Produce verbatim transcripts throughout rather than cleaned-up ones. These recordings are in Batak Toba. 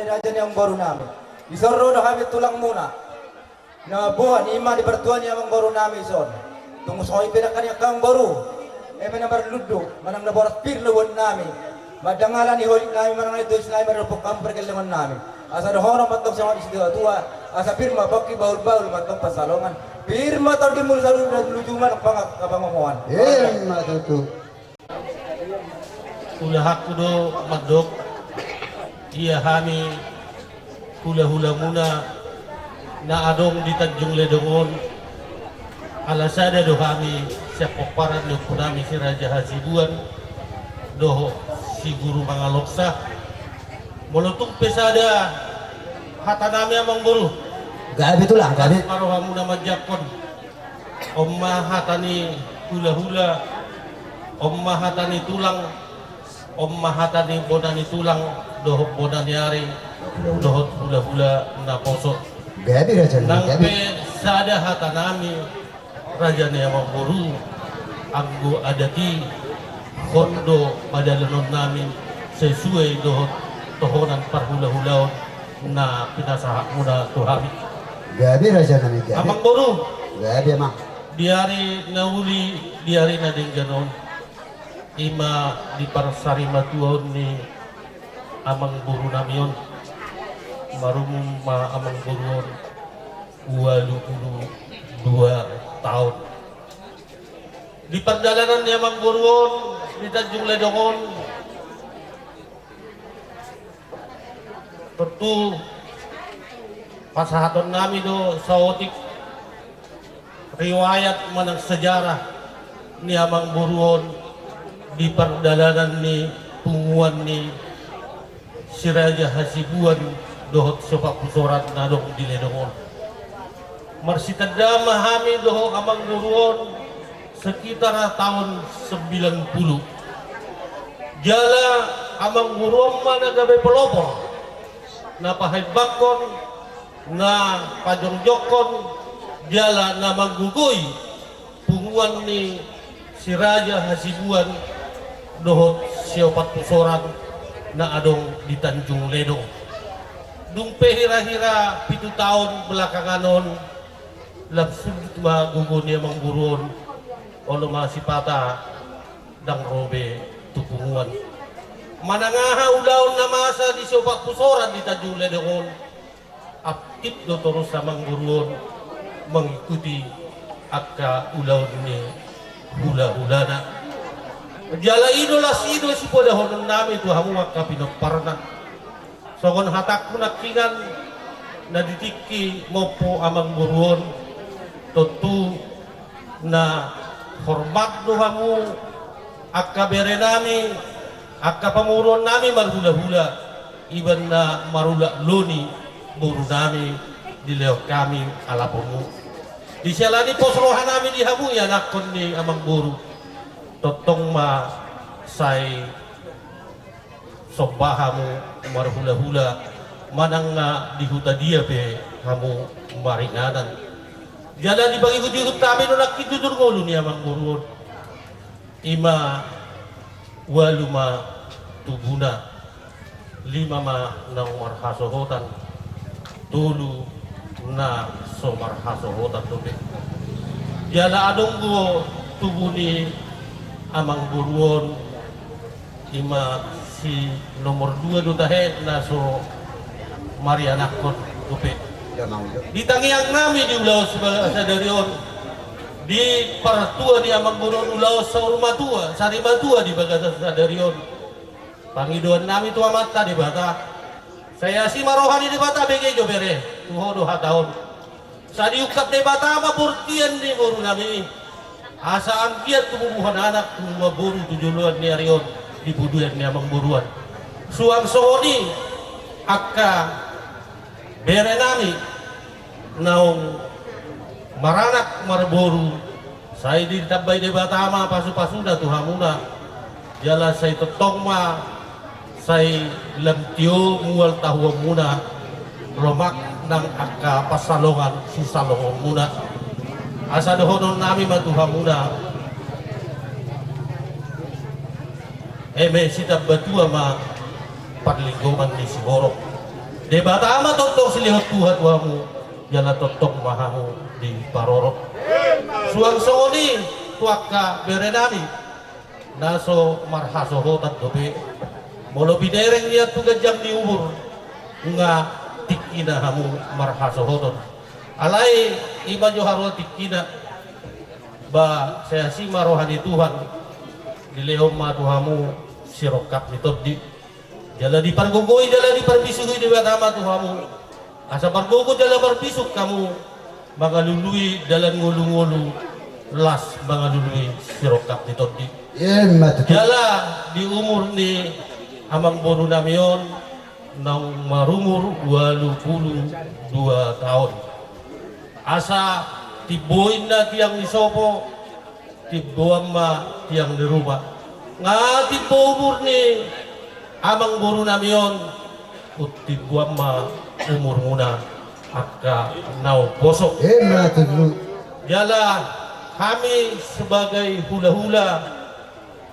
Raja ni amangboru nami. Dison ro do hami tulangmuna. Na boan i ma di partua ni amangboru nami dison. Tung songon i pe nangkin angka amangboru. Eme na marlundu, manang na borat pir do boan nami. Manang ala ni holit nami, manang ala ni tois nami, manang ala ni pargellengon nami. Asa dohonon ma antong songon i situa-tua, asa pir ma pongki bahul-bahul ma antong pansalongan. Pir ma tondi mulu saluhut, luju ma antong pangak-, pangomoan. Emma tutu. Ulahanku do mandok, ia hami hula-hulamuna na adong di Tanjung Ledong on, ala sada do hami sian pomparan ni ompunami si Raja Hasibuan dohot si Guru Mangaloksa. Molo tung pe sada hatanami amangboru, gabe tulang, gabe. Asa ma rohamuna manjangkon. On ma hata ni hula-hula, on ma hata ni tulang, on ma hata ni bona ni tulang dohot bona ni ari, dohot hula-hula naposo. Gabe raja nami, gabe. Nang pe sada hatanami, raja ni amangboru, anggo adat i, on do padalanonnami sesuai dohot tohonan parhula-hulaon na pinasahatmuna tu hami. Gabe raja nami, gabe. Amangboru. Gabe, amang. Di ari na uli, di ari na denggan on, i ma di parsarimatuaon ni amangboru nami on, marumur ma amangboru on ualu pulu dua taon. Di pardalanan ni amangboru on di Tanjung Ledong on, tontu pasahatonnami do saotik riwayat manang sejarah ni amangboru on di pardalanan ni punguan ni si Raja Hasibuan dohot si Opat Pusoran na adong di Ledong on. Marsitanda ma hami dohot amangboru on sekitar taon sembilan pulu. Jala amangboru on ma na gabe pelopor, na pahembangkon, na pajongjongkon, jala na manggogoi punguan ni si Raja Hasibuan dohot si Opat Pusoran na adong di Tanjung Ledong. Dung pe hira-hira pitu taon belakangan on, lam sundut ma gogo ni amangboru on, olo ma sipata ndang ro be tu punguan. Manang aha ulaon na masa di si Opat Pusoran di Tanjung Ledong on, aktif do torus amangboru on mengikuti angka ulaon ni hula-hulana. Jala i do las i do sipadahononnami tu hamu angka pinomparna. Songon hatangku nangkiningan, na di tingki mompo amangboru on, tontu na hormat do hamu angka berenami, angka pamoruonnami marhula-hula, iba na marulak loni borunami dilehon hami alaponmu. Disiala ni pos rohanami di hamu ianakkon ni amangboru, tongtong ma sai somba hamu marhula-hula, manang na di huta dia pe hamu maringanan. Jala dipangihut-ihut hami do nangkin jujur ngolu ni amangboru on. I ma ualu ma tubuna, lima ma naung marhasohotan, tolu na so marhasohotan dope. Jala adong do tubu ni amangboru on, i ma si nomor dua do tahe na so marianakkon dope. Di tangiangnami di ulaon sadari on, di partua ni amangboru on ulaon saur matua, sari matua di bagasan sadari on. Pangidoannami tu Amanta Debata, sai asi ma roha ni Debata, bege jo bere, tu ho do hata on. Sai diungkap Debata ma bortian ni borunami i, asa anggiat tubuan anak, tubuan boru tu joloan ni ari on, di podoan ni amangboru on. Suang songon i angka berenami naung maranak marboru, sai ditambai Debata ma pasu-pasuna tu hamuna, jala sai tongtong ma sai lam tio mual tahuonmuna, lomak nang angka pansalongan sisalongonmuna. Asa dohononnami ma tu hamuna, eme sitamba tua ma parlinggoman ni siborok. Debata ma tongtong silehon Tuhan tu hamu, jala tongtong ma hamu diparorot. Suang songon i tu angka bere nami na so marhasohotan dope. Molo binereng nian tu ganjang ni umur, nunga tingkina hamu marhasohoton. Alai i ma jo haroa tingkina. Ba sai asi ma roha ni Tuhan, dilehon ma tu hamu sirongkap ni tondi. Jala dipargogoi jala diparbisuhi Debata ma tu hamu, asa margogo jala marbisuk hamu mangalului dalan ngolu-ngolu, las mangalului sirongkap ni tondi. Ima tutu. Jala di umur ni amangboru nami on naung marumur ualu pulu dua taon, asa timbo inna tiang ni sopo, timboan ma tiang ni ruma. Nga timbo umur ni amangboru nami on, timboan ma umurmuna angka na umposo. Ima tutu. Jala hami sebagai hula-hula,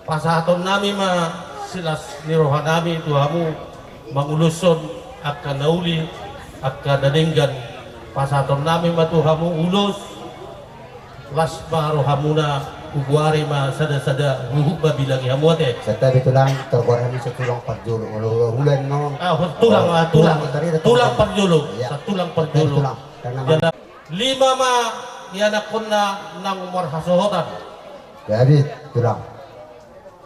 pasahaton nami ma silas ni roha nami tu hamu manguloshon angka na uli, angka na denggan. Pasahaton nami ma tu hamu ulos, las ma rohamuna, hugoari ma sada-sada, huhut ma bilangi hamu ate. Santabi tulang, targoar hami so tulang parjolo, olo olo hulan no. Ah, tulang, ah, tulang. Tulang parjolo. Iya. Sa tulang parjolo. Tulang. Jala lima ma ianakkonna naung marhasohotan. Jadi tulang.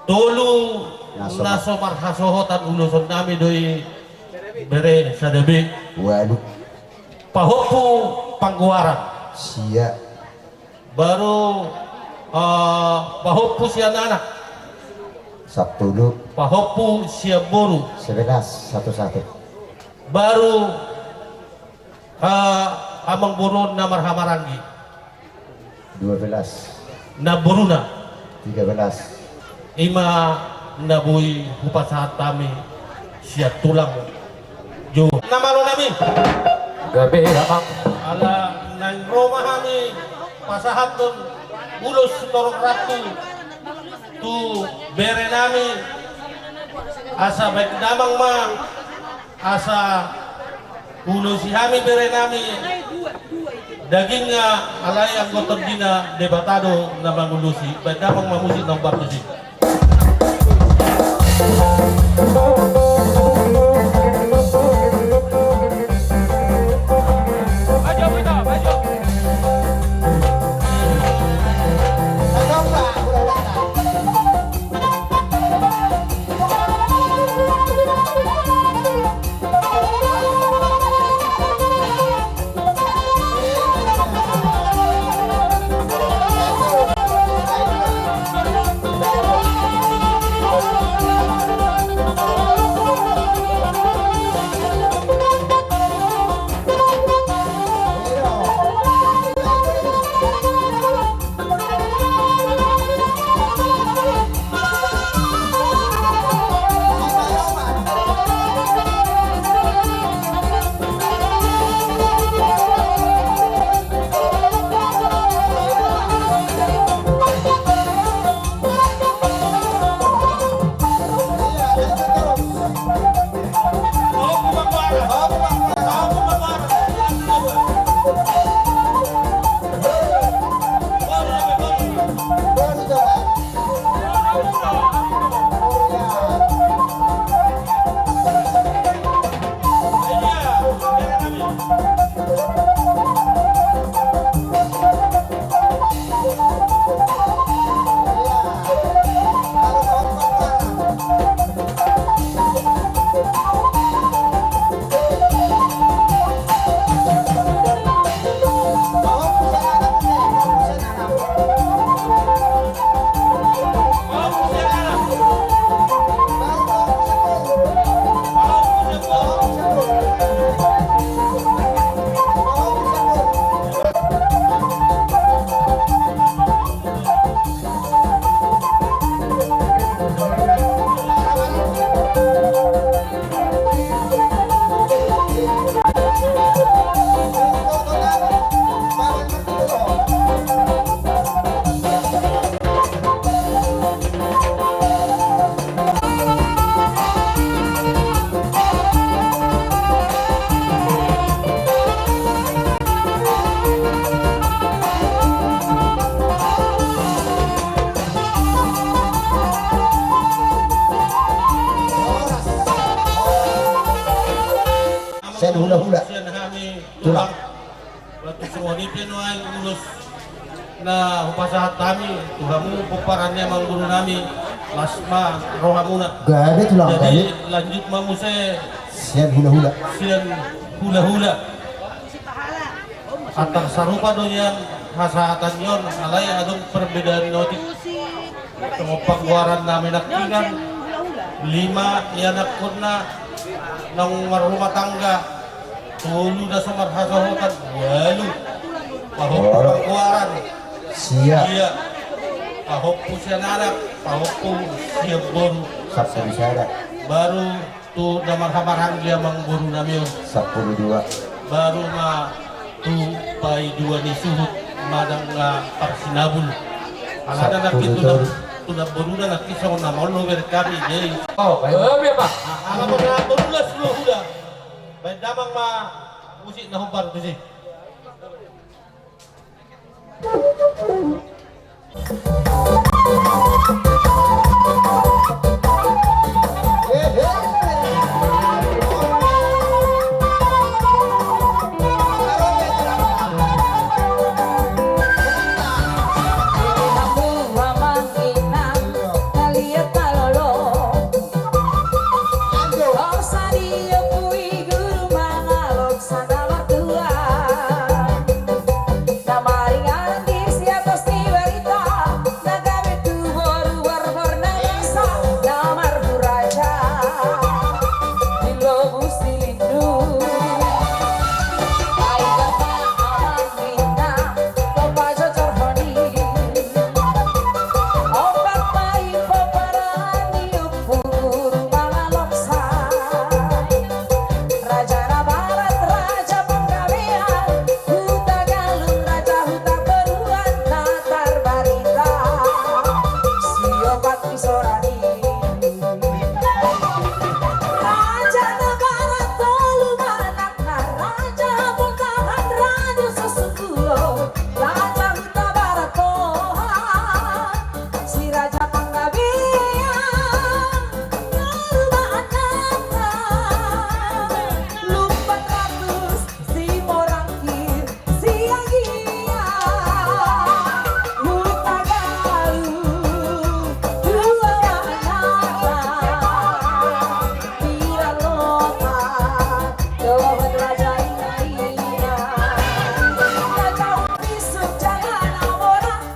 Tolu na so marhasohotan, uloshon nami do i bere sada be. Ualu. Pahompu panggoaran. Sia. Baru, eh, pahompu sian anak. Sampulu. Pahompu sian boru. Sebelas, satu satu. Baru, eh, amangboru on na marhahamaranggi. Dua belas. Namboruna. Tiga belas. Ima na boi hupasahat hami sian tulang jo. Na malo nami. Gabe, Amang. Ala naeng ro ma hami pasahathon ulos torop rantu tu bere nami, asa baen damang ma, asa ulosi hami bere nami. Dagingna alai anggo tondina Debata do na mangulosi. Baen damang ma musik na umbahen tusi. Hula-hula. Sian hami tulang. Tulang. Batu songon i pe nuaeng ulos na hupasahat hami tu hamu pomparan ni amangboru nami, las ma rohamuna. Gabe tulang. Jadi, gabe. Lanjut ma muse. Sian hula-hula. Sian hula-hula. Antang sarupa do nian hasahatan ni on, alai adong perbedaan ni otik. Songon panggoaran na menangkingan, lima ianakkonna naung marrumah tangga, tolu na so marhasohotan, ualu pahompu panggoaran, sia, sia pahompu sian anak, pahompu sian boru, sampulu sada. Baru tu na marhahamaranggi amangboru nami on, sampulu dua. Baru ma tu paidua ni suhut manang na parsinabul. Alana nangkin tu na, sampulu tolu. Tu namboruna nangkin songon na maol do bereng hami, jadi. Oh, baik. Oh, iya, Pak. Ala ma namboruna sudah, sudah. Baen damang ma musik na hombar tusi. Sana martua, na maringanan di siatos ni barita, na gabe tu boru borborna na sa, na marhuraja di lobus di lindu. Ai kata amang ninna, to pajojor honi. Ompat ma i pomparan ni Ompu Guru Mangaloksa. Raja na barat, raja Panggabean, Hutagalung, raja Hutatoruan, na tarbarita siopat di sora i. Raja na barat tolu ma anakna, raja Bontahan, raja Sosunggulo, raja Hutabarat Toha, si raja Panggabean.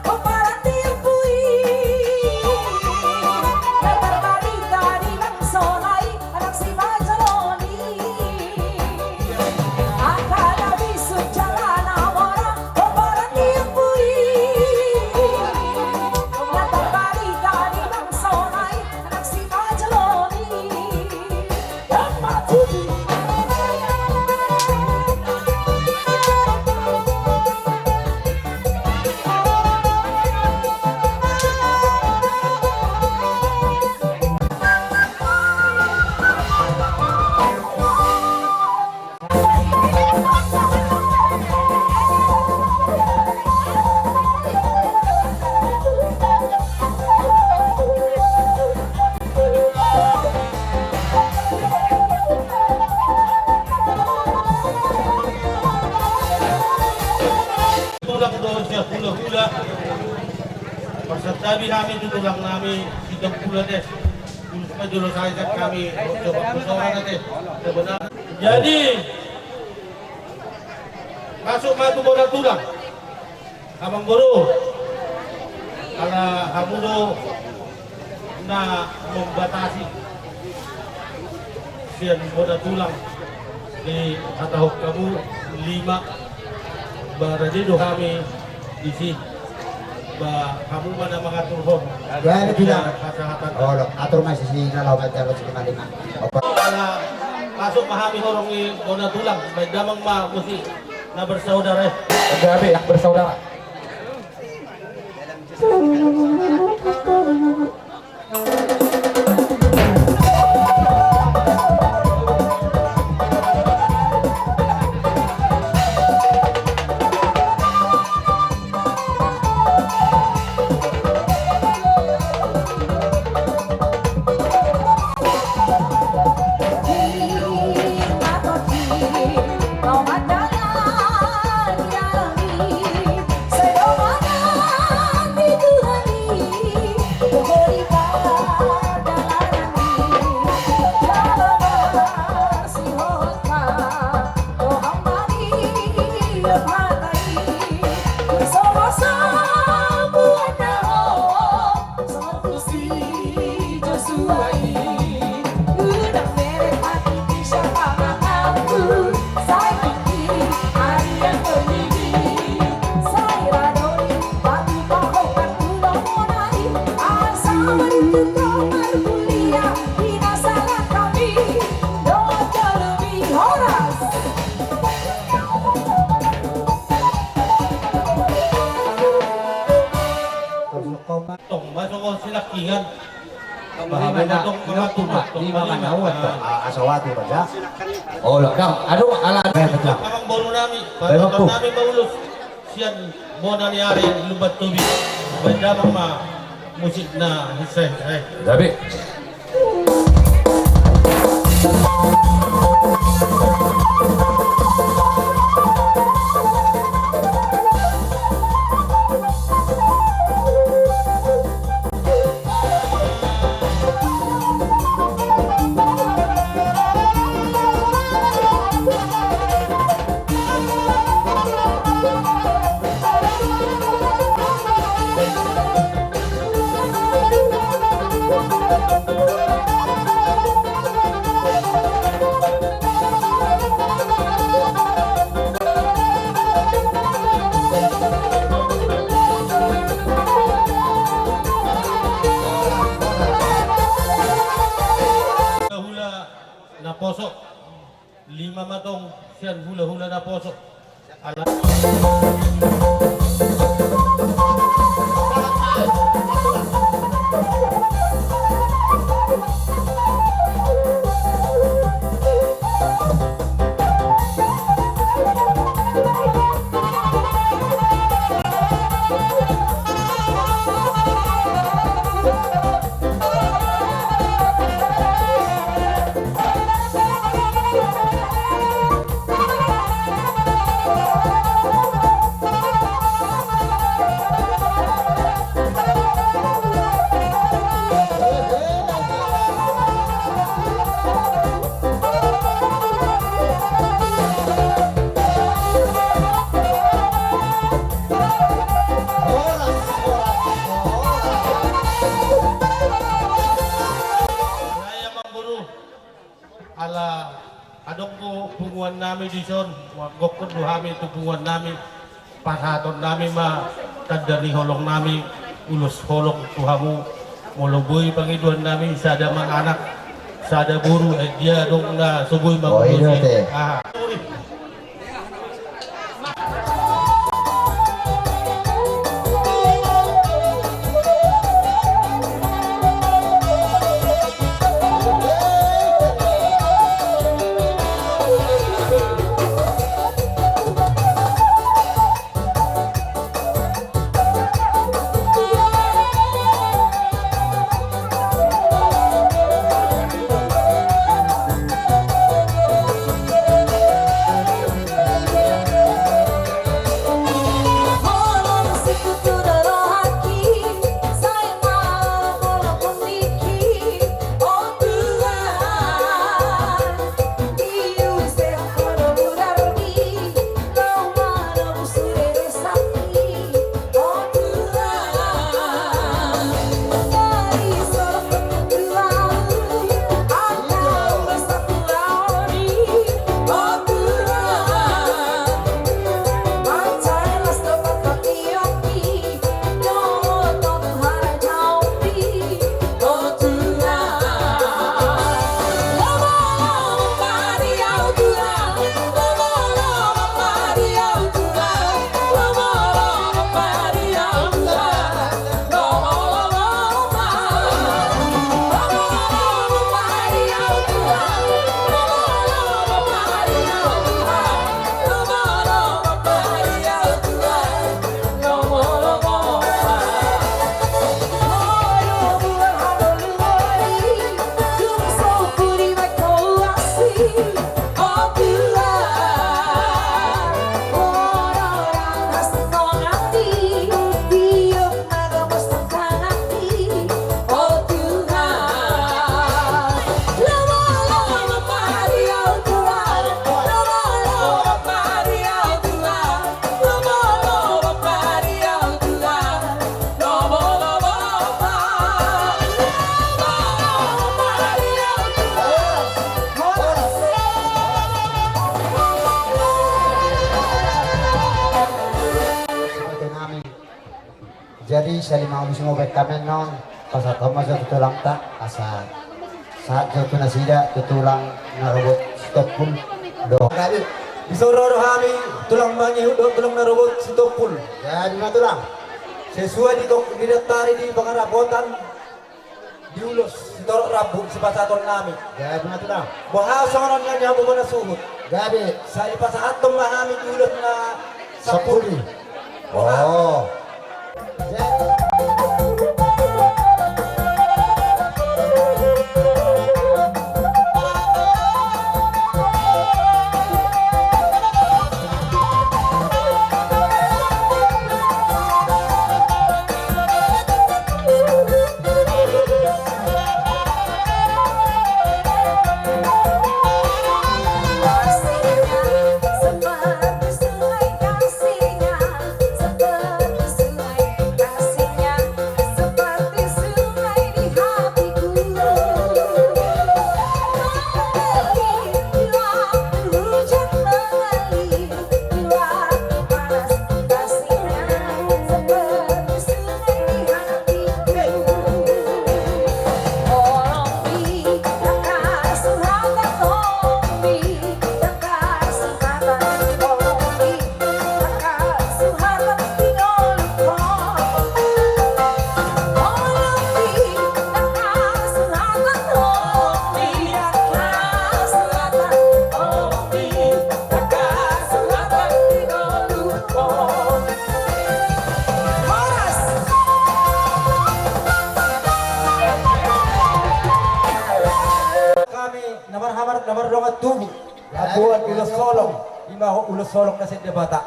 Pomparan ni Ompu i, na tarbarita di bangso na i, anak si Pajaloni. Angka na bisuk jala na mora, pomparan ni Ompu i, na tarbarita di bangso na i, anak si Pajaloni. Tulang dohot sian hula-hula. Marsantabi hami tu tulang nami Situmbulan, eh. Ulos ma jolo sae sian hami, coba tu sora na, eh. Sebenarnya. Jadi, masuk ma tu bona tulang. Amangboru, ala hamu do na membatasi sian bona tulang, dihatahon hamu lima, ba rade do hami disi, ba hamu ma na mangaturhon. Jadi, tulang. Hasahatan. Olo, atur ma sisi na laho manjalo si lima-lima. Ala masuk ma hami horong ni bona tulang, baen damang ma musik. Na bersaudara, eh. Gabe, yang bersaudara. Tong, masuk kau silak kian. Bahagia dong, kau tumat, tong, lima mana, mana. Awet, tong. Ah, asa wati, baca. Oh, lo, dong, aduh, ala. Baik, baca. Amang boru nami, baik, baca nami, Paulus. Sian bona ni ari Lumban Tobing. Baen damang ma musikna, hise, hise. Gabe. Hula-hula naposo. Lima ma tong sian hula-hula naposo. Ala. Ala adong do punguan nami dison, gokkon do hami tu punguan nami, pasahaton nami ma tanda ni holong nami, ulos holong tu hamu, molo boi pangidoan nami, sada manganak, sada boru, eh, dia adong na so boi mangulosi. Oh, i do ate. Aha. Jadi sali mangalusi ma baen hami annon, pasahat ma jo tu tulangta, asa sahat jo tu nasida, tu tulang na robot Sitompul. Dohot. Jadi disororo hami tulang mangihut dohot tulang na robot Sitompul. Jadi ma tulang. Sesuai di tok-, di daptar di pangarapotan, di ulos sitorop rambu sipasahaton nami. Gabe ma tulang. Boha songon on nani hamu bona suhut. Gabe. Sai pasahaton ma hami di ulos na sampulu. Sampulu. Oh. Hami na marhamaranggi na mardongan tubu. Labuan ulos holong, ima ho ulos holong na sian Debata.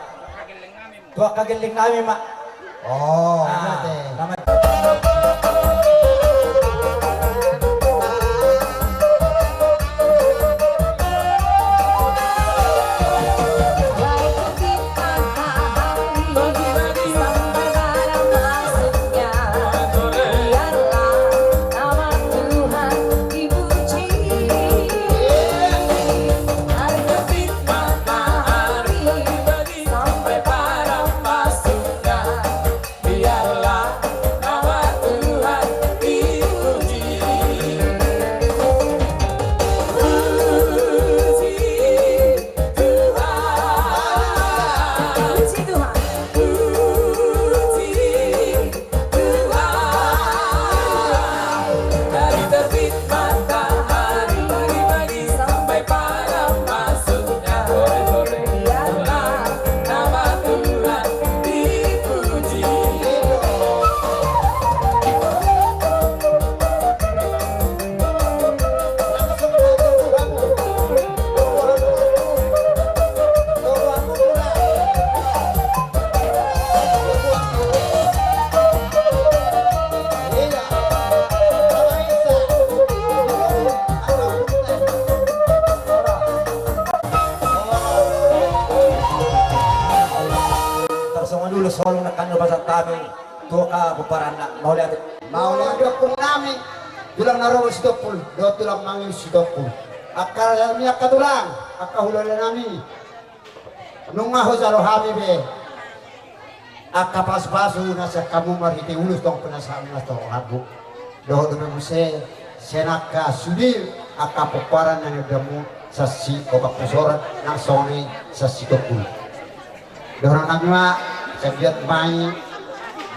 Tu angka gelleng nami ma. Oh, ah, ate. Nama. Tarsongon ulos holong nangkin na pasahat hami tu angka pomparanna. Mauliate. Mauliate ompung nami, tulang na robot Sitompul dohot tulang mangihut Sitompul. Angka raja nami, angka tulang, angka hulahula nami. Nunga hujalo hami be angka pasupasu na sian hamu marhite ulos tong pinasahat na tong hamu. Dohot dope muse sian angka sude angka pomparan na niula hamu sian si opat pusoran nang songon i sian Sitompul. Dohonon nami ma, sai biat ma i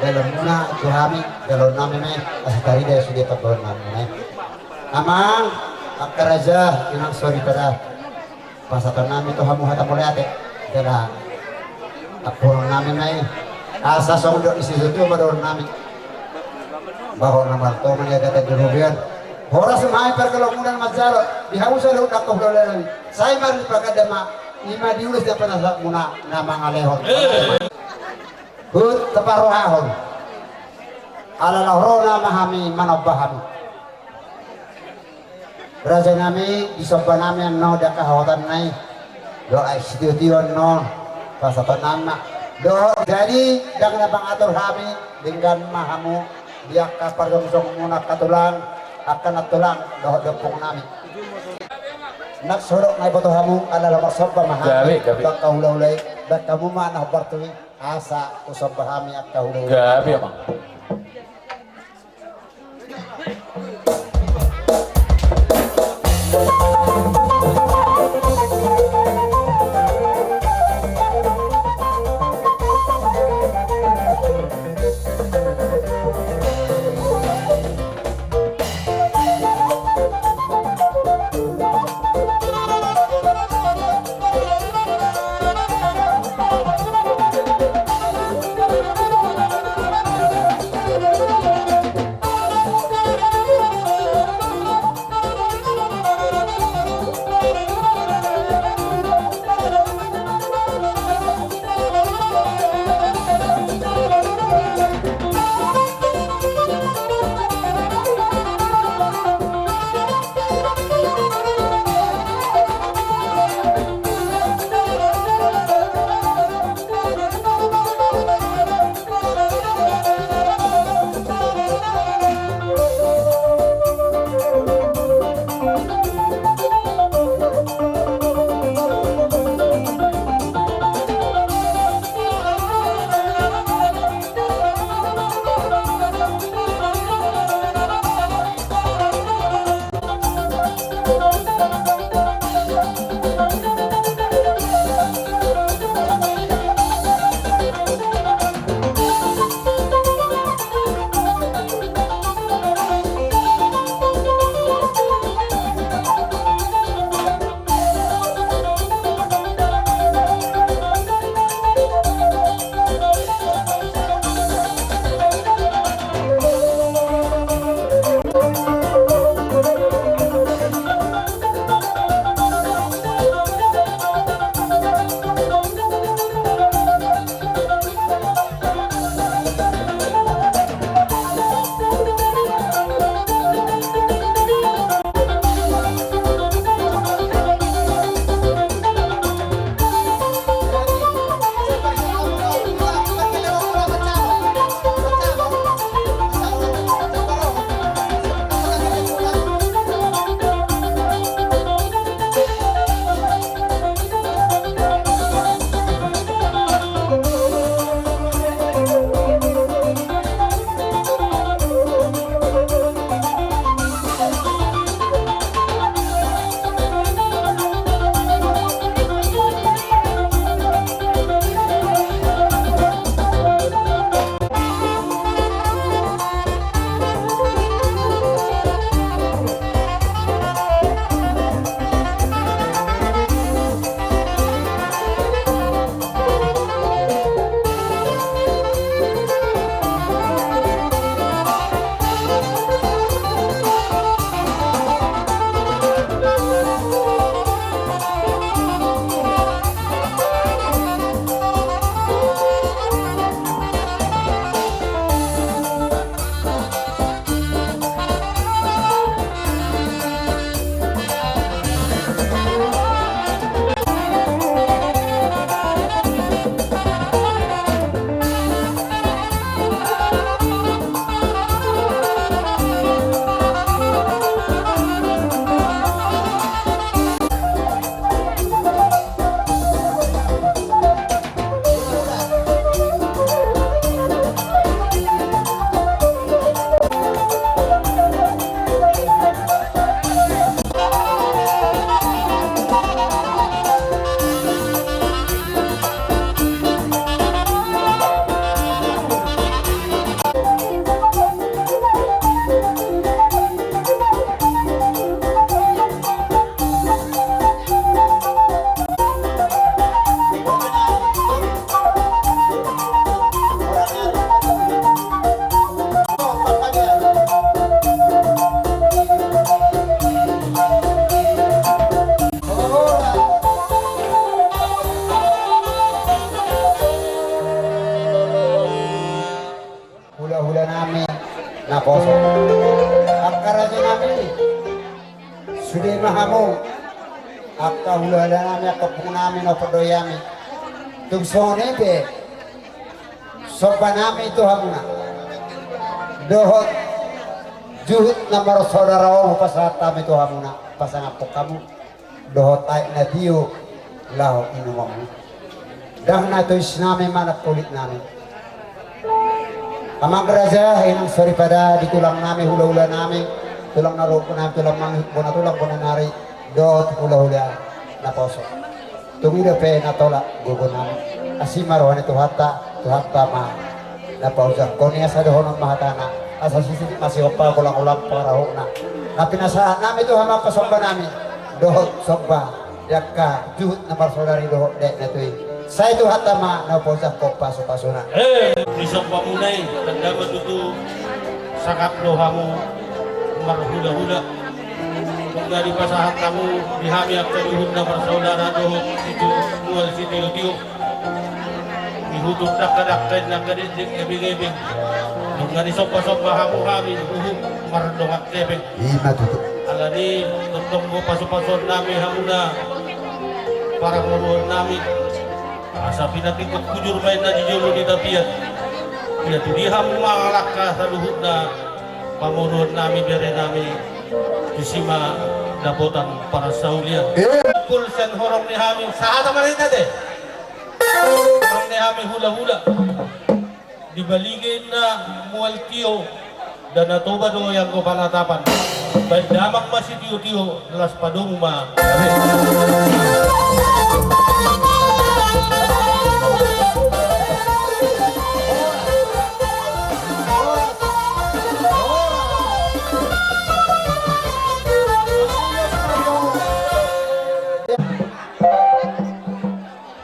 dalanmuna tu hami, dalan nami ma i, asa tarida sude panggabean nami ma i. Amang, angka raja, inang soripada. Pasahaton nami tu hamu hata mauliate, jala ampuhonon nami ma i. Asa songon dok ni si Jojo ma dohonon nami. Bahwa na martonga ni agatan di robean. Horas ma i pargalaonmuna na manjalo. Di hamu saluhut angka hulahula nami. Sai marlipatan ma. Ima di ulos ni pinasahatmuna na mangalehon. Eh. Huhut taparrohahon. Ala laho ro nama hami manomba hami. Raja nami, disomba nami annon di angka hahotanna i. Dohot sitio-tio annon, pasahaton nami ma. Dohot jadi, ndang na mangatur hami, denggan ma hamu, di angka parjongjongonmuna angka tulang, angka nantulang, dohot ompung nami. Nang so dok na diboto hamu, ala laho marsomba ma hami, gabe, gabe, tu angka hulahula i, baen hamu ma na hombar tu i. Asa husomba hami angka hulahula. Gabe, Amang. Hulahula nami naposo, angka raja nami, sude ma hamu angka hulahula nami, angka ompung nami na hupodoi hami. Tung songon i pe somba nami tu hamuna dohot juhut na marsaudara on hupasahat hami tu hamuna, pasangaphon hamu dohot aek na tio laho inumonmu. Ndang na tois nami manang polit nami. Amang raja, inang soripada di tulang nami, hula-hula nami, tulang na rokok nami, tulang mangi, bona tulang bona nari, dohot hula-hula na poso. Tung i dope na tolap gogo nami. Asi ma roha ni Tuhanta, Tuhanta ma na paujak. Koni asa dohonon ma hatana, asa sisip ma sihompa golang-golang pangarahutna. Na pinasahat nami tu hamu angka somba nami, dohot somba di angka juhut na marsaudari dohot dainang tu i. Sai Tuhanta ma na hupaujak pasu-pasuna. Eh, di somba muna i, tanda ma tutu sangap do hamu marhula-hula. Nunga dipasahat hamu di hami angka juhut na marsaudara dohot di tu mual sitio-tio. Di hutuk dakka-dakka, dakka dikdek, ebeng-ebeng. Nunga disomba-somba hamu hami huhut mardongan hepeng. Ima tutu. Alani tongtong do pasu-pasuon nami hamuna, paramoruon nami. Asa pinantikhon hujur ma inna di jolo ni tapian. Ia tu dia hamu mangalangka saluhutna pamoruon nami, bere nami. Tusi ma dapotan parsaulian. Eh. Pul sian horong ni hami, sahat ma inna te. Horong ni hami hula-hula. Di Balige inna mual tio, Danau Toba do i anggo panatapan. Baen damang ma sitio-tio, las padomu ma.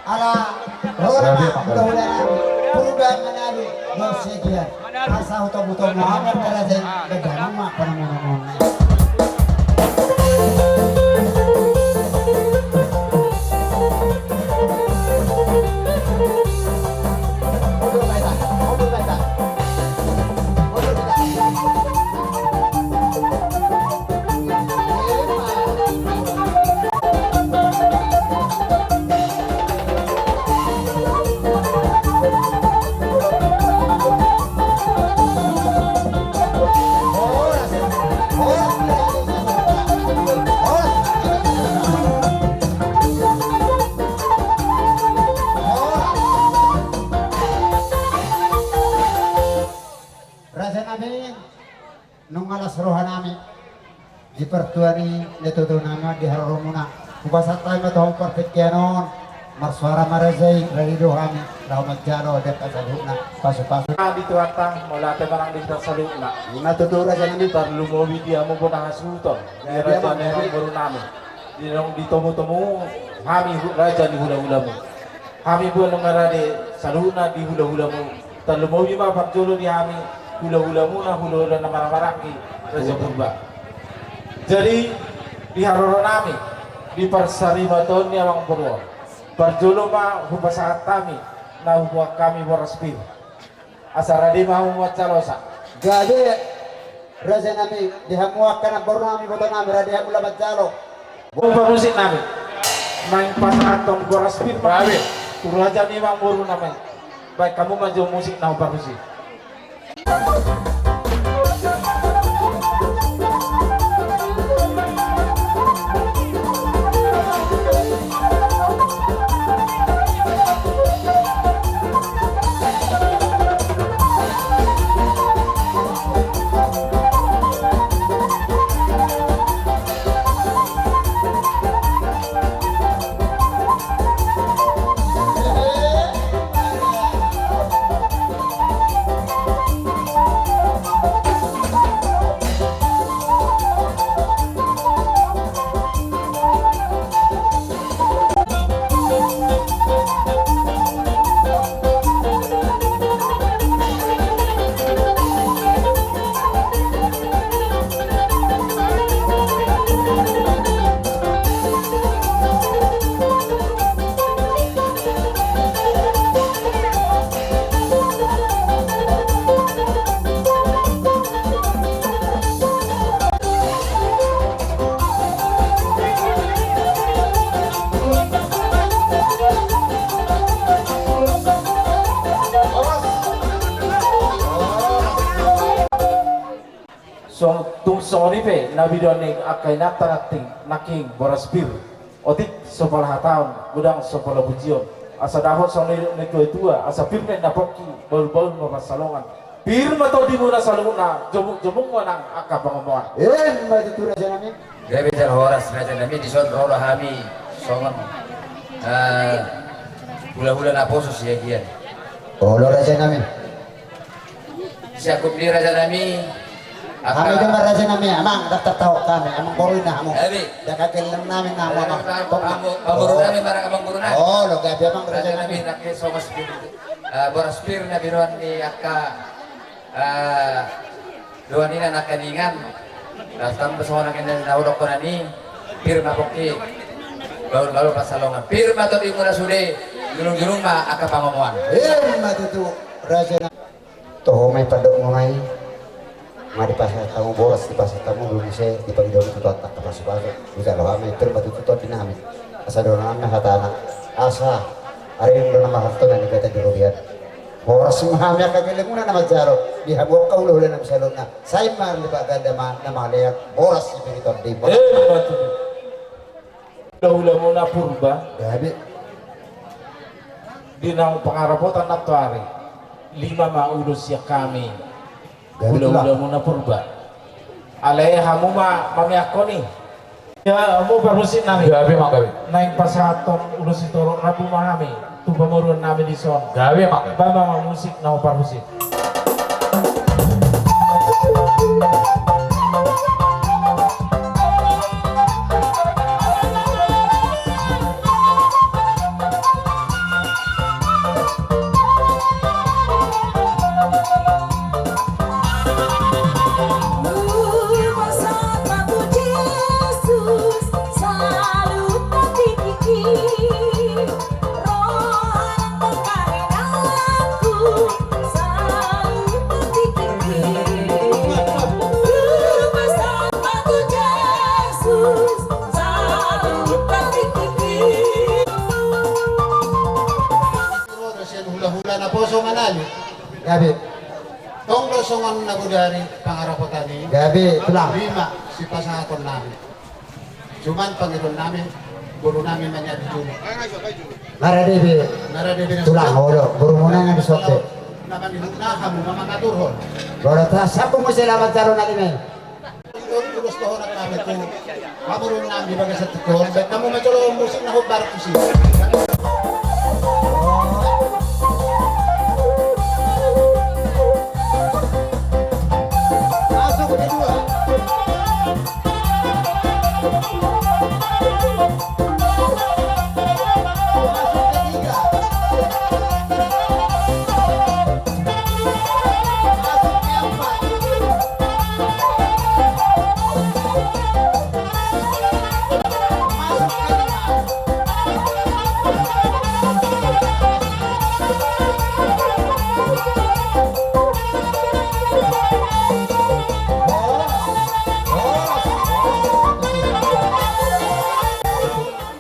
Ala, ora ma, hula-hula nami, Purba Manalu, Mursidian, asa hutomu-tomu hamu angka raja i, bedanang ma panamonomon. Raja nami, nunga las roha nami di partua ni natua-tua nami di haroromuna. Hupasahat hami ma tu hamu partingkian on, marsoara ma raja i, rade do hami laho manjalo di angka saluhutna pasu-pasu. Di Tuhanta, mauliate ma nang di hita saluhutna. Ima tutu raja nami. Tarlumobi di hamu bona hasuhuton, di raja ni amangboru nami. Di naung ditomu-tomu hami hu-, raja ni hula-hulamu. Hami bona nunga rade saluhutna di hula-hulamu. Tarlumobi ma parjolo di hami hula-hulamuna, hula-hula na marhahamaranggi, Raja Purba. Jadi di haroro nami, di parsarimaton ni amangboru on, parjolo ma hupasahat hami na huboan hami boras pir. Asa rade ma hamu manjalosa. Gabe, raja nami, di hamu angka namboru nami, iboto nami, rade hamu laho manjalo. Boru parmusik nami, naeng pasahathon boras pir ma hami tu raja ni amangboru nami. Baen hamu ma jo musik na huparmusik. So, tung songon i pe na bidoan ni angka inanta nangkin, nangkin boras pir. Otik so pola hataon, godang so pola pujion. Asa dohot songon na nidok ni tua-tua, asa pir ma inna pongki, bahul-bahul ma pansalongan. Pir ma tondimuna saluhutna, jomuk-jomuk ma nang angka pangomoan. Emma tutu, raja nami. Gabe jala horas, raja nami. Dison ro do hami songon, eh, hula-hula naposo siagian. Olo, raja nami. Siakup ni, raja nami. Hami do ma, raja nami, amang, dang tartaon hami, amang boru inna hamu. Gabe. Dang hagelleng nami inna hamu, amang. Amang, amang boru nami, amang boru nami. Olo, gabe, amang, raja nami. Nangkin songon, eh, boras pir na binoan ni angka, eh, doan ina nangkiningan. Dang tamba songon nangkin na hudok hona ni, pir ma pongki, bahul-bahul pansalongan. Pir ma tondimuna sude, junung-junung ma angka pangomoan. Emma tutu, raja nami. Toho ma i pandokmuna i. Nga dipasahat hamu boras, dipasahat hamu do muse, dipangido hamu tu Tuhanta angka pasu-pasu. Muse ro hami, pir ma tutu tondi nami. Asa dohonon nami hatana, asa aring do na marhalto na nibata di robean. Horas ma hami angka gellengmuna na manjalo, di hamu angka hula-hula nami saluhutna. Sai marlipat ganda ma na mangalean, boras sipir ni tondi. Emma tutu. Hula-hulamuna Purba. Gabe. Di naung pangarapotan nantoari, lima ma ulos sian hami. Gabe, tulang. Hula-hulamuna Purba. Alai hamu ma mameakkon i. Ia, hamu parmusik nami. Gabe, amang, gabe. Naeng pasahathon ulos sitorop, rambu ma hami tu pamoruon nami dison. Gabe, amang, gabe. Bahen ma, amang, musik na parmusik. Hula-hula naposo manali. Gabe. Tong do songon na bodari pangarapotan i. Gabe, tulang. Lima sipasahaton nami. Cuman pangidoan nami, boru nami ma nian di jolo. Marade be. Marade be, tulang, olo, borumuna nian di son be. Na manihutna, hamu ma mangaturhon. Olo, ta sambung muse laho manjalo na lima i. Ulos dohonon nami tu pamoruon nami di bagasan tingki on, bahen hamu ma jolo musik na hombar tusi.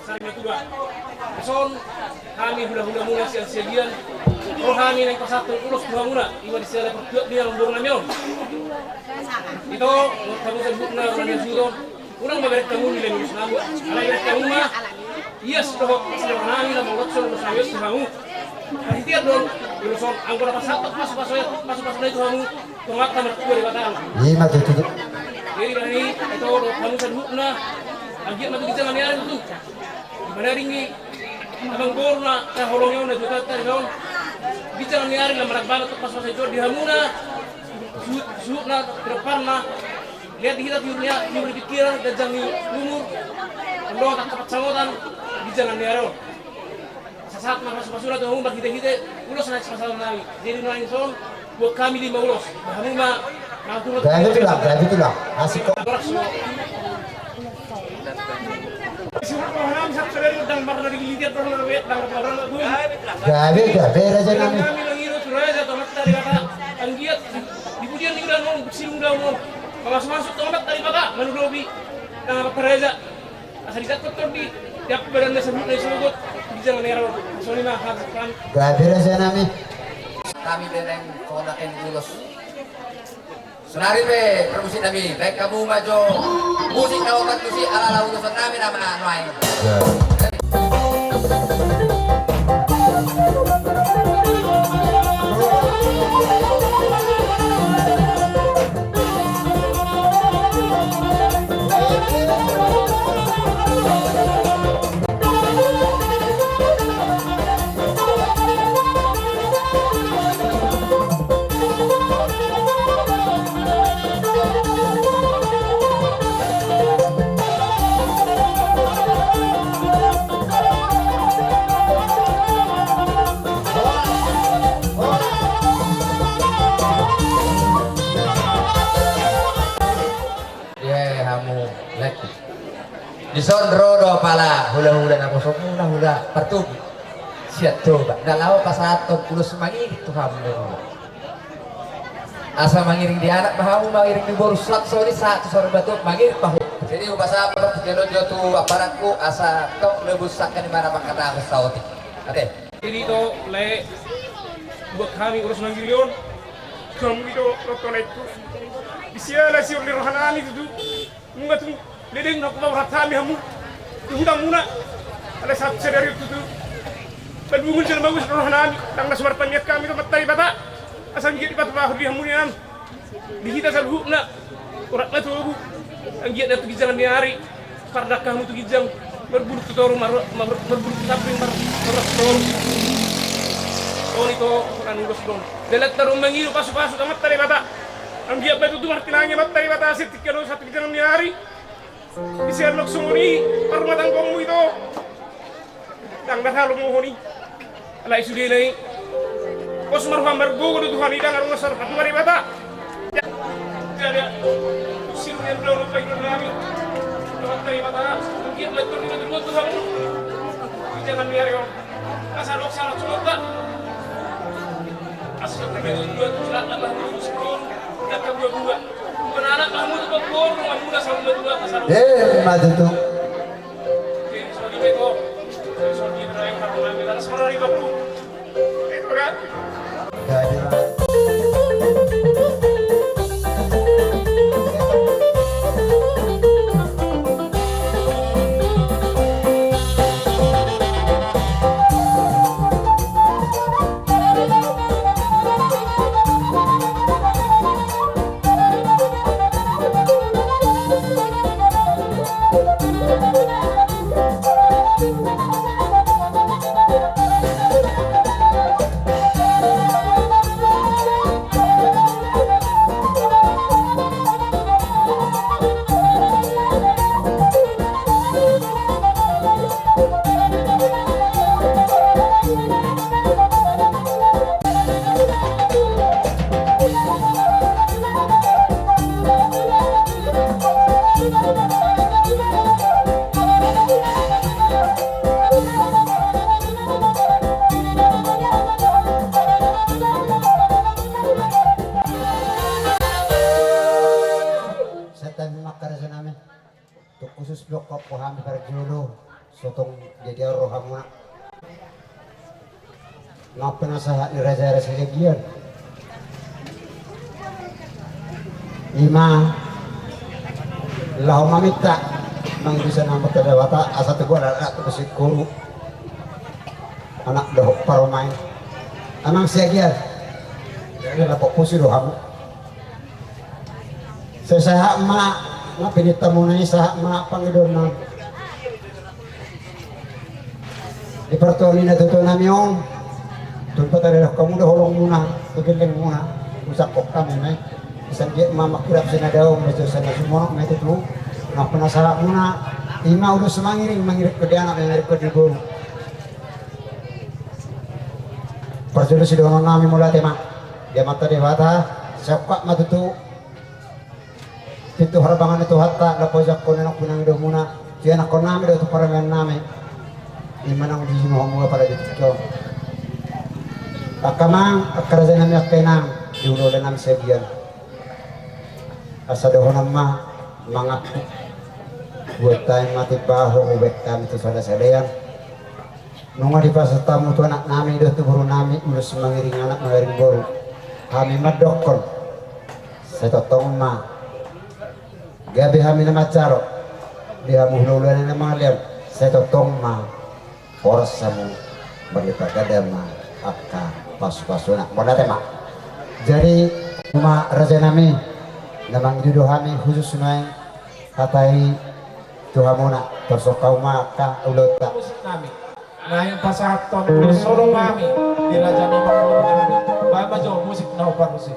Sari matua. Dison hami hula-hulamuna sian Siagian, ro hami naeng pasahathon ulos tu hamuna, ima di siala partuat ni amangboru nami on. Ito, hamu saluhutna, unang maberek hamu nilai ulos nami. Alai berek hamu ma ias dohot sidohononnami na mangulak ulos nami tu hamu. Parhitean do ulos on, anggo na pasahat pasu-pasu, pasu-pasu nai tu hamu, tonganta martua Debata. Ima tutu. Jadi, nang i, ito, hamu saluhutna, anggiat ma tu ginjang ni ari tutu. Manadingi amangboru na taholongi on, na juta tadi on. Ginjang ni ari, lam manang bana tu pasu-pasu i tu di hamuna. Suhut, suhutna, pinamparna. Lihat di hita tiurna, tiur ni pikiran, ganjang ni umur. Andorang tangkapan samotan, ginjang ni ari on. Sahat ma pasu-pasuna tu hamu marhite-hite ulos na sipasahaton nami. Jadi nuaeng dison, buat hami lima ulos. Hamu ma, ma turut. Gabe tulang, gabe tulang. Asik kok. Horas. Isi ma roha nami, satu sadari, dang marna di litian, dang marna di litian, dang marna di. Gabe, gabe, raja nami. Nami mangido tu raja, tu Amanta Debata. Anggiat di pujian ni ulaon on, di ulaon on. Pamasuk-masuk tu Amanta Debata, manudopi. Dang Amanta Raja. Asa dicatat tondi, tiap badan na saluhutna di sorogot, di jalan nero, songon i ma hak kami. Gabe raja nami. Hami be naeng songon na hea ni ulos. Sonari pe parmusik nami, bahen hamu ma jo musik na opat tusi ala-ala ulosan nami nama nuaeng. Ya. Dison ro do pala hulahula naposo muna, hula Partugi sian Toba, na laho pasahathon ulos mangiring tu hamu. Asa mangiring di anak ma hamu, mangiring di boru, sahat songon i sahat tu saur matua, mangiring pahompu. Jadi hupasahat ma tu jolo jo tu aparanku asa tong lebus sangkan i mana pangkatahon saotik. Ate. Jadi to, lae, buat hami ulos mangiring on, hamu i do tontu laengku. Di siala sior ni rohanami tutu. Nunga tung ledeng na hupaborhat hami hamu tu hutangmuna. Alai sahat sadari on tutu, paduahon jala mago sian rohanami, ndang na so martangiang hami tu Amanta Debata asa anggiat dipatupahon di hamu nian. Di hita saluhutna, horas ma togu, anggiat na tu ginjang ni ari, pardangka hamu tu ginjang, marbulung tu toru, mar-, mar-, marbulung tu sambing, mar-, marhoras tu toru. Songon i do, anu dos dong. Dalan tarumaen i do pasupasu Amanta Debata. Anggiat ma tutu martinangi Amanta Debata, asa tingki on sahat tu ginjang ni ari. Di sian loksong on i, parrumatanggaonmu i do. Ndang na halomohon i. Alai sudena i, pos marroha margogo do Tuhan i, ndang adong na so tarpatupa Debata. Jadi, usir ni andau lupa ikut nami. Tuhan Debata, anggiat ma tutu di tuhan Tuhan. Jangan biar yo. Asa adong salah sunat, Pak. Asa sampai dua tujuh lah, tambah dua tujuh sepuluh. Kata dua dua. Bukan anak kamu tuh, Pak, bohong, kamu udah sama dua, asa adong. Eh, maju tuh. Oke, soal di Beko. Soal di Beko, yang satu lagi, karena sebenarnya itu aku. Itu kan? Santabi ma angka raja nami. Tung khusus dokkon hami parjolo, so tong jadi rohamuna. Na pinasahat ni raja-raja sagian. Ima laho maminta mangido sian Amanta Debata asa tu bola anak tu besi koru. Anak dohot parumaen. Amang sagian. Jadi lapok pusu do hamu. Sai sahat ma, na pininta muna i sahat ma pangidoan nami. Di partuaon ni natuatua nami on, tung patadahon hamu do holong muna, tu gelleng muna, usangkon hami ma i. Asa anggiat ma mangkirap sian na dao, mangkirap sian na sumonok ma i tutu, na pinasahat muna, ima ulos mangiring, mangiring pe di anak, mangiring pe di boru. Parjolo sidohonon nami mauliate ma. Di Amanta Debata, sai ungkap ma tutu. Pintu harbangan ni Tuhanta, laho pajahaon na pinangido muna, tu ianakhon nami dohot tu parumaen nami. Ima naung dijumahon muna pada di tingki on. Angka amang, angka raja nami, angka inang, di hulahula nami sagian. Asa dohonon ma mangaku. Buat hami ma timbaho, buat hami tu sada-sadaan. Nunga dipasahat hamu tu anak nami dohot tu boru nami, ulos mangiring anak mangiring boru. Hami mandokkon. Sai tongtong ma. Gabe hami na manjalo. Di hamu hulahula na mangalean. Sai tongtong ma. Horas hamu. Marlipatganda ma. Angka pasupasuna. Mauliate ma. Jadi, ma raja nami. Na mangido do hami khusus nuaeng. Hata i tu hamuna, tarsongkau ma angka ulaonta. Musik nami. Naeng pasahathon solo nami di raja ni pangkoloan nami. Baen ma jo musik na hombar musik.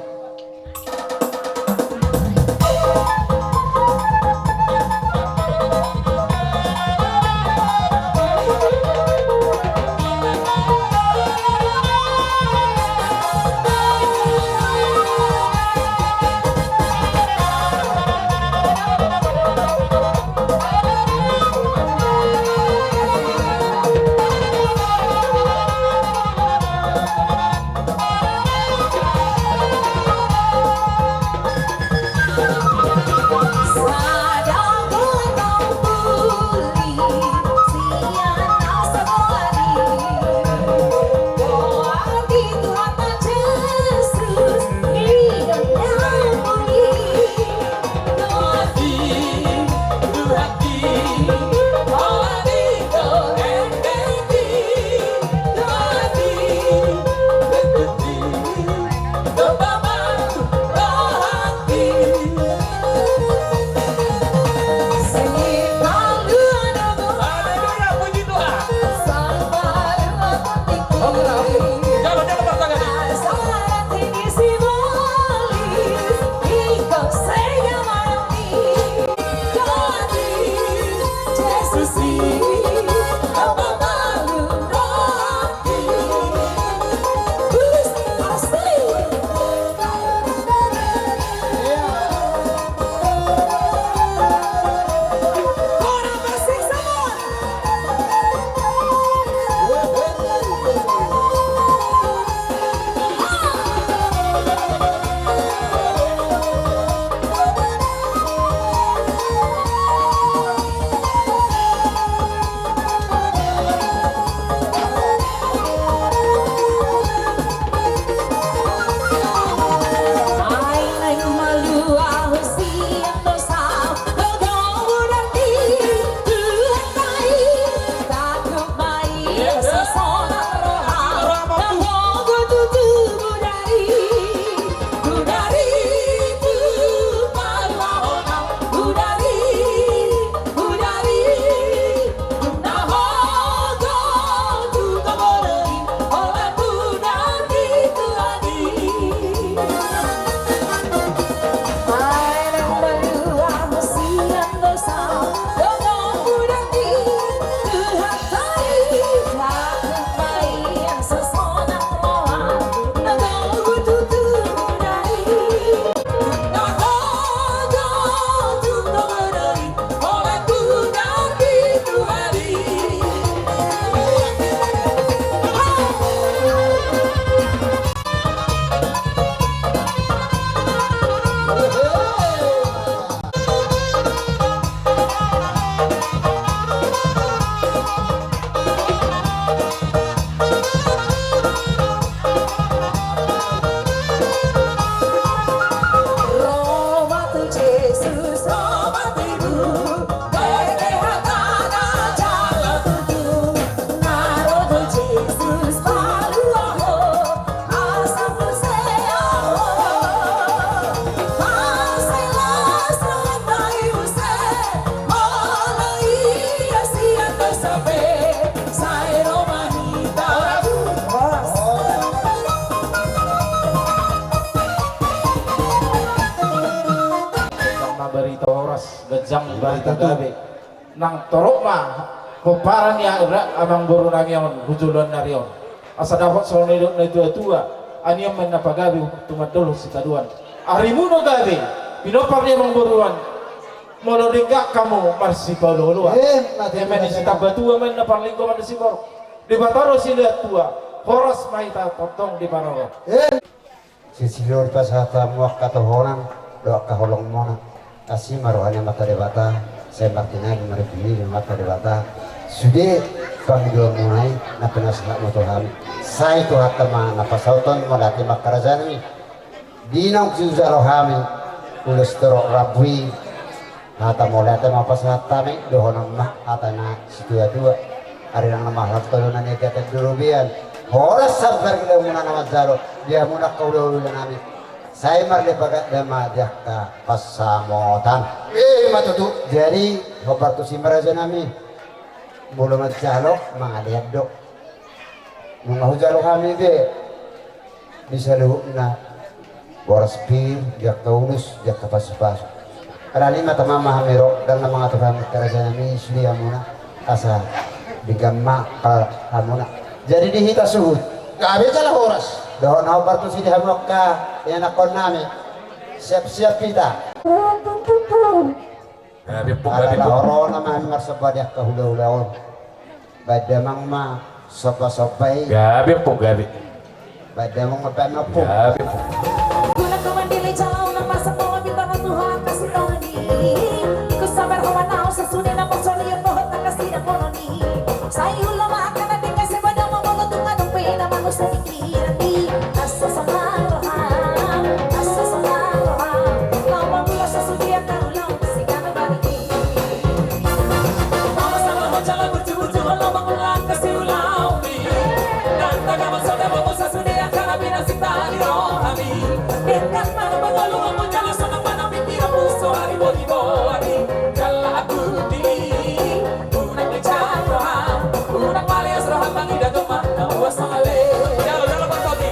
Ganjang barita gabe. Nang torop ma pomparan ni amangboru nami on tu joloan ni ari on. Asa dapot songon na nidok ni natua-tua, anian ma na pagabe tumandangkon sitadoan. Arimu na gabe pinompar ni amangboru on. Molo denggan hamu marsipaolo-oloan. Ema ni sitambatua ma na parlinggoman ni siborok. Debata do silehon tua. Horas ma hita tongtong diparorot. Sisihor pasahat hamu angka tohonan dohot angka holong muna. Asi ma roha ni Amanta Debata. Sai martinangi marpinangi Amanta Debata. Sude pangidoan muna i na pinasahat muna tu hami. Sai Tuhanta ma na pasahathon. Mauliate ma angka raja nami. Di naung sijalo hami ulos torop rambu i. Hata mauliate ma pasahat hami, dohonon ma hata na situa-tua. Arirang na mahalak tolu na niagatan di robean. Horas sabar gila muna na manjalo. Dia muna angka ulaon nami. Sai marlepa ganda ma di angka pansamotan. Ima tutu. Jadi hombar tusi ma raja nami. Molo manjalo mangalean do. Nunga hujalo hami be. Di saluhutna boras pir, di angka ulos, di angka pasu-pasu. Alani i ma tama ma hami ro, ndang na mangatur hami angka raja nami, sude hamuna asa denggan ma angka hamuna. Jadi di hita suhut. Gabe jala horas. Dohot na hombar tusi di hamu angka ianakhon nami. Siap-siap hita. Gabe ompung, gabe ompung. Ala na ro nama hami marsomba di angka hula-hula on. Baen damang ma somba-somba i. Gabe ompung, gabe. Baen damang ma, baen ma ompung. Gabe ompung. Guna tumandili jala unang marsomba bintang Tuhan kasih toni. Ku sabar hawa nau sasude na poso liat dohot na kasih dan pononi. Sai ulo ma angka na tinggal sepada mamolo tunga dope na manusa. Unang dicak roham, unang maleas roham, mangida domma na uas mangale. Jalo, jalo, Pak Tony.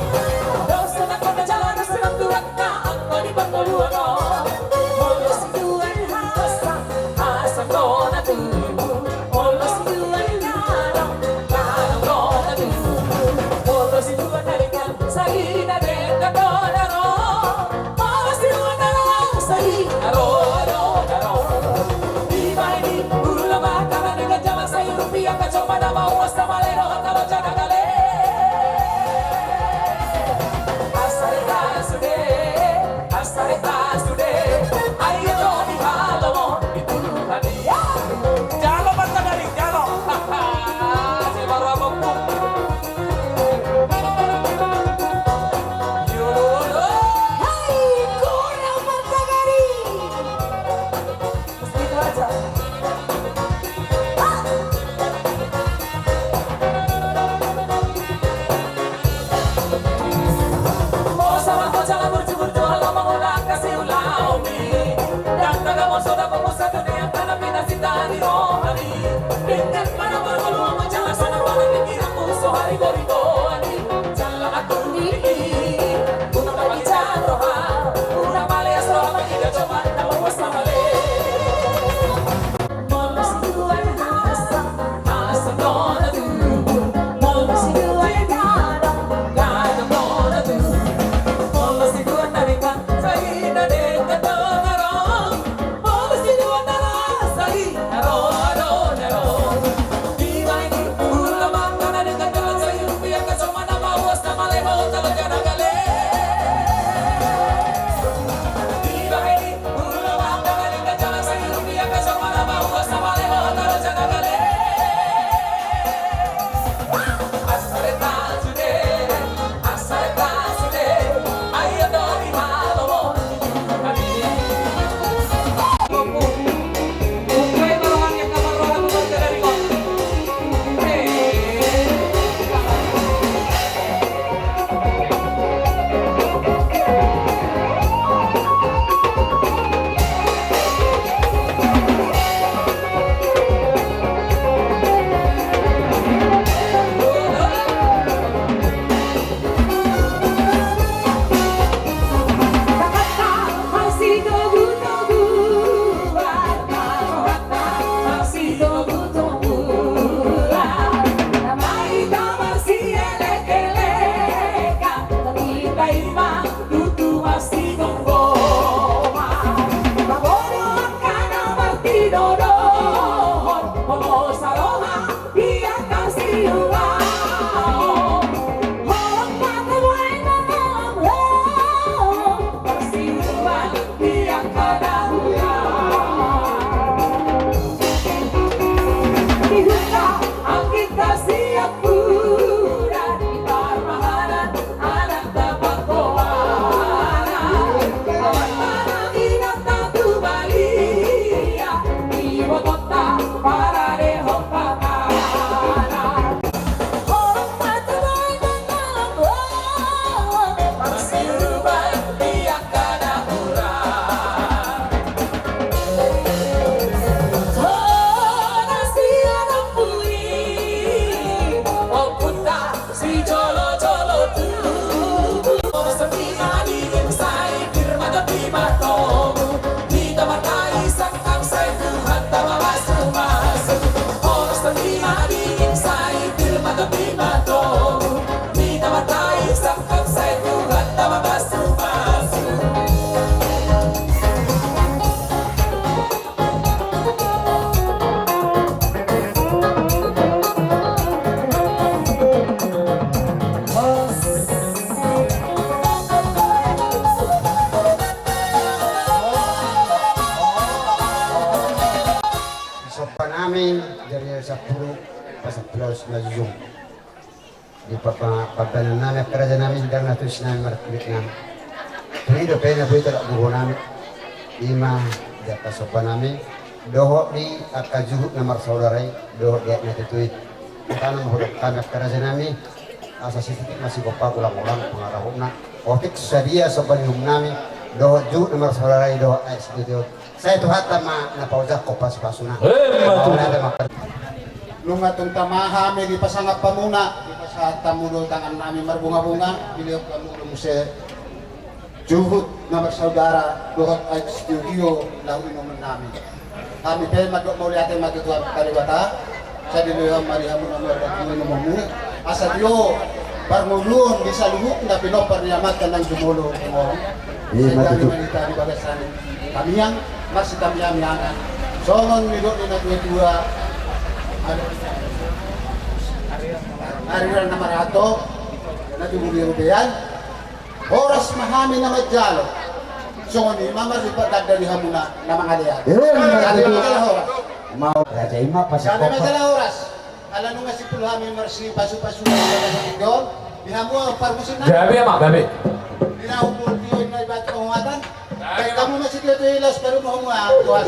Sampulu, pasampulu na jujung. Di papa-, pambahenan nami angka raja nami, ndang na tusi nami markulit nami. Tuli dope na boi tolak buho nami. Ima di angka somba nami. Dohot di angka juhut na marsaudara i, dohot di aek na tutu i. Tano ma hudok hami angka raja nami. Asa sititik ma sigompa ulang-ulang pangarahutna. Otik sadia somba ni uhum nami. Dohot juhut na marsaudara i, dohot aek situtu. Sai Tuhanta ma na paojakhon pasu-pasuna. Emma tutu. Nunga tung tama hami di pasangap hamuna, dipasahat hamu do tangan nami marbunga-bunga, dilehon hamu do muse juhut na marsaudara dohot aek situtu laho inumon nami. Hami pe mandok mauliate ma tu Tuhanta Debata. Sai dilehon ma di hamu na mardongan ni hamu. Asa tio parngoluon di saluhutna pinompar ni amanta nang jumolo. Ima tutu. Sai hami manita di bagasan tamiang, marsitamiang-miangan. Songon nidok ni na tua-tua. Ari-ari na marato, na tubu di rubean. Horas ma hami na manjalo. Songon i ma marlipat ganda di hamuna na mangalean. Ima tutu. Hami manjalo horas. Mau raja ima pas. Hami manjalo horas. Ala nunga simpul hami marsipasu-pasu. Di hamu parmusikna. Gabe ma, gabe. Di na humbul tio i na ibatu penghormatan. Baik, hamu masih tio-tio i, laos baru mau hamu, ah, tuas.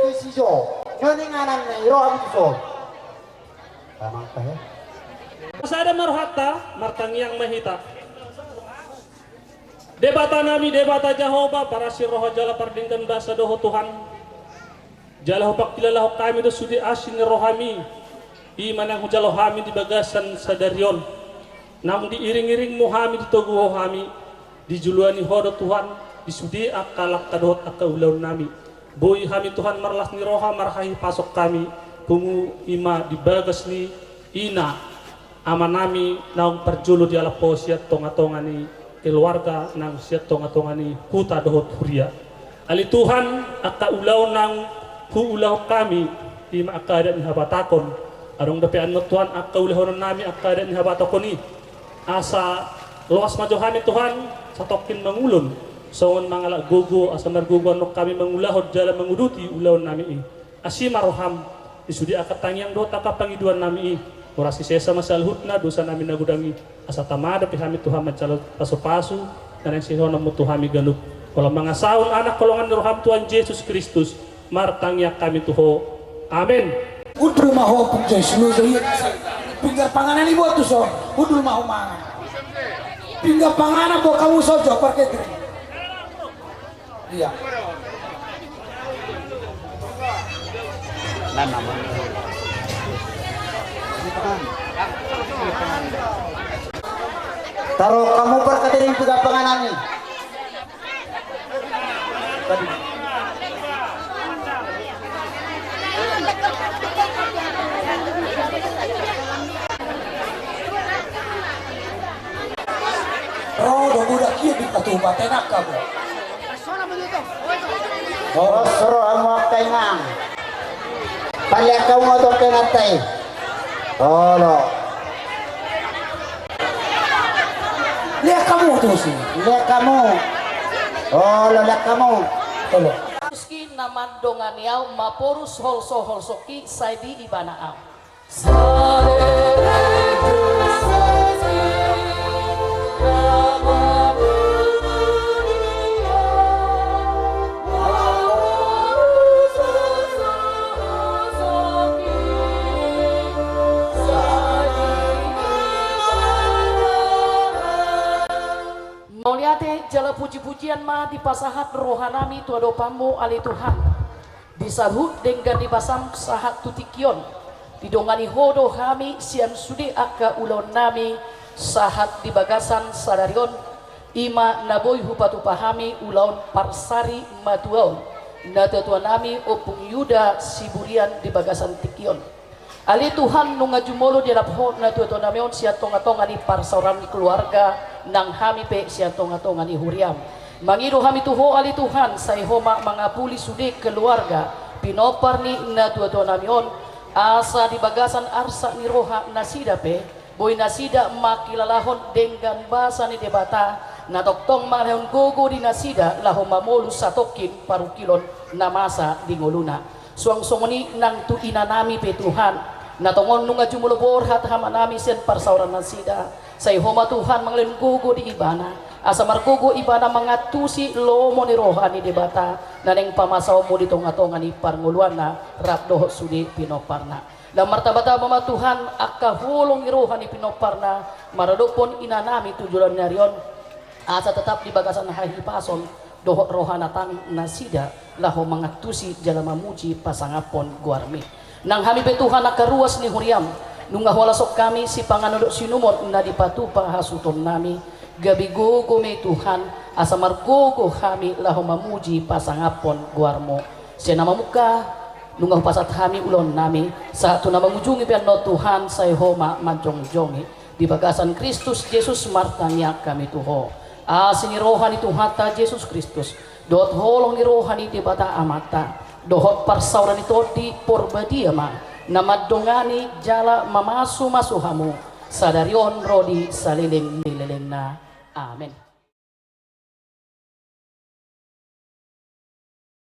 Isi jo, nyoninganan na i roham tu son. Tamang pe, he. Sada ma rohanta, martangiang ma hita. Debata nami, Debata Jahowa, parasi roha jala pardenggan basa do Ho Tuhan. Jala hupangkilalahon hami do sude asi ni rohami, i ma naung hujalo hami di bagasan sadari on. Naung diiring-iringmu hami, ditogu Ho hami, dijuluani Ho do Tuhan, di sude angka langka dohot angka ulaon nami. Boi hami Tuhan marlas ni roha, marhahipason hami, pungu i ma di bagas ni ina, ama nami naung parjolo dialap Ho sian tonga-tonga ni keluarga nang sian tonga-tonga ni huta dohot huria. Ale Tuhan, angka ulaon naung huulahon hami, i ma angka adat ni habatahon. Adong dope annon Tuhan angka ulahonon nami angka adat ni habatahon i. Asa loas ma jo hami Tuhan, satongkin mangulon. Songon mangalap gogo, asa margogo annon hami mangulahon jala manguduti ulaon nami i. Asi ma roham, di sude angka tangiang dohot angka pangidoan nami i, horas sisesa ma saluhutna dosa nami na godang i, asa tama dope hami Tuhan manjalo pasu-pasu, na naeng sihohononmu tu hami ganup. Holan mangasahon anak holongan ni roham Tuhan Jesus Kristus, martangiang hami tu Ho. Amen. Hundul ma ho, Ompung Joy, sulu jo ia. Pinggan panganan i buat tu son, hundul ma ho mangan. Pinggan panganan buat hamu son jo, parketri. Iya. Taruh hamu parkatering pinggan panganan i. Ro do budak i, di patupa tenang hamu. Horas rohamu angka inang. Palean hamu ma tu angka inanta i. Olo. Lean hamu tusi. Lean hamu. Olo, lean hamu. Olo. Tuski na mandongani au, maporus holso-holsoki sai di ibana au. Mauliate jala puji-pujian ma dipasahat rohanami tu adopanmu, ale Tuhan. Di saluhut denggan ni basam sahat tu tingki on, didongani Ho do hami sian sude angka ulaonnami sahat di bagasan sadari on, i ma na boi hupatupa hami ulaon parsari matuaon natuatuanami Ompung Yuda Siburian di bagasan tingki on. Ale Tuhan, nunga jumolo dialap Ho natuatuanami on sian tongatonga ni parsaoran ni keluarga, nang hami pe sian tongatonga ni huriam. Mangido hami tu Ho, ale Tuhan, sai Ho ma mangapuli sude keluarga pinompar ni natuatuanami on, Asa di bagasan arsak ni roha nasida pe, boi nasida mangkilalahon denggan basa ni Debata, na tongtong mangalehon gogo di nasida laho mamolus satongkin parungkilon na masa di ngoluna. Suang songon i nang tu inanami pe Tuhan, na tongon nunga jumolo borhat hamanami sian parsaoran nasida, sai Ho ma Tuhan mangalehon gogo di ibana, asa margogo ibana mangantusi lomo ni roha ni Debata, na naeng pamasaonmu di tongatonga ni parngoluanna rap dohot sude pinomparna. Lam martabataba ma Tuhan angka holong ni roha ni pinomparna maradophon inanami tu joloan ni ari on, asa tetap di bagasan hahipason dohot roha na tangkas nasida laho mangantusi jala mamuji pasangaphon goarmi. Nang hami pe Tuhan angka ruas ni huriam, nunga huhalashon hami sipanganon dohot sinumon na dipatupa hasuhutonnami, gabe gogo ma i Tuhan, asa margogo hami laho mamuji pasangaphon goarmu. Sian na mamungka, nunga hupasahat hami ulaonnami, sahat tu na mangujungi pe annon Tuhan, sai Ho ma manjongjongi. Di bagasan Kristus Jesus martangiang hami tu Ho. Asi ni roha ni Tuhanta Jesus Kristus, dohot holong ni roha ni Debata Amanta, dohot parsaoran ni Tondi Porbadia ma, na mandongani jala mamasumasu hamu, sadari on ro di saleleng ni lelengna. Amen.